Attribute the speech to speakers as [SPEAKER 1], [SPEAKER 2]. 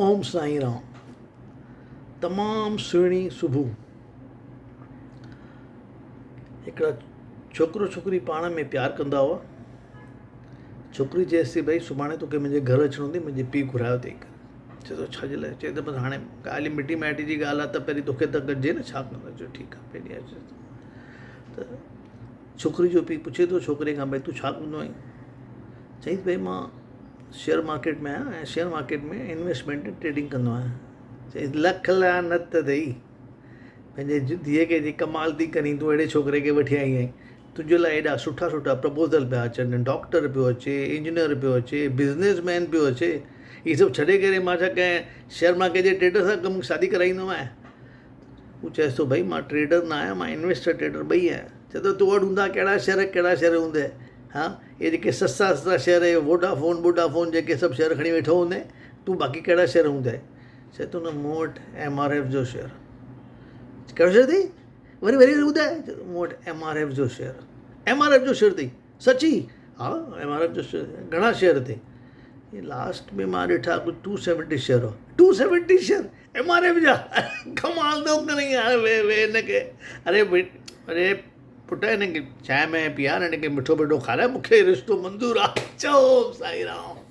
[SPEAKER 1] اوم سائين رام. تمام سهڻي صبح. هڪڙا ڇوڪرو ڇوڪري پاڻ ۾ پيار ڪندا هئا. ڇوڪري چيس ٿي ڀئي سڀاڻي توکي منهنجي گهر اچڻو اٿئي منهنجي پيء گهرايو اٿئي. چئي ٿو ڇا جي لاء؟ چئي ٿو بس هاڻي ڳالهه مٽي مائٽي جي ڳالهه آهي ته پهرين توکي ته گڏجي نه ڇا ڪندو؟ چيو ٺيڪ آهي پهرين اچ ته ڇوڪري جو پيء پڇي ٿو ڇوڪري کان ڀئي تون ڇا ڪندو آهين؟ چئيس ڀئي مان شيئر مارڪيٽ ۾ آهيان ۽ شيئر مارڪيٽ ۾ انويسٽمينٽ ۽ ٽريڊنگ ڪندو آهيان. چيس لک لعنت اٿئي پنهنجي ڌيء کي جي ڪمال ٿي ڪرين تون اهڙي ڇوڪري کي وٺي آئي آهين تنهنجي لاء ايڏا سٺا سٺا پرپوزل پيا اچن ڊاڪٽر پيو اچي انجنيئر پيو اچي بزنس مين پيو اچي هي سڀ ڇڏي ڪري مان ڇا ڪنهن شيئر مارڪيٽ جي ٽريڊر سان ڪم شادي ڪرائيندومانء. هو چئيس ٿو ڀئي مان ٽريڊر نه آهيان مان انويسٽر ٽريڊر ٻئي آهيان. چئي ٿو تو وٽ هوندا ڪهڙا شيئر ڪهڙا شيئر هوندئي ها اهي جيڪي سستا سستا شيئر اهي ووڊافون بوڊافون جيڪي سڀ شيئر کڻي ويٺو هوندين تون باقي ڪهڙا شيئر هوندئي. چئي ٿو نه مون وٽ ايم آر ايف جو شيئر. ڪهڙو شيئر اٿئي وري وري وري ٻڌاء. چئي ٿو مون وٽ ايم آر ايف جو شيئر. ايم آر ايف جو شيئر اٿئي سچي؟ ها ايم آر ايف جو شيئر. گهڻا شيئر اٿئي؟ لاسٽ ۾ مان ڏٺا ڪجهه ٽو سيونٽي شيئر هئا. Two seventy share M R F جا ڪمال ٿو ڪرين يار وي وي هن کي اري اري پٽ هن کي چانهه ۾ پيار هن کي مٺو بٺو کارائي مون کي رشتو منظور آ چئو سائين رام.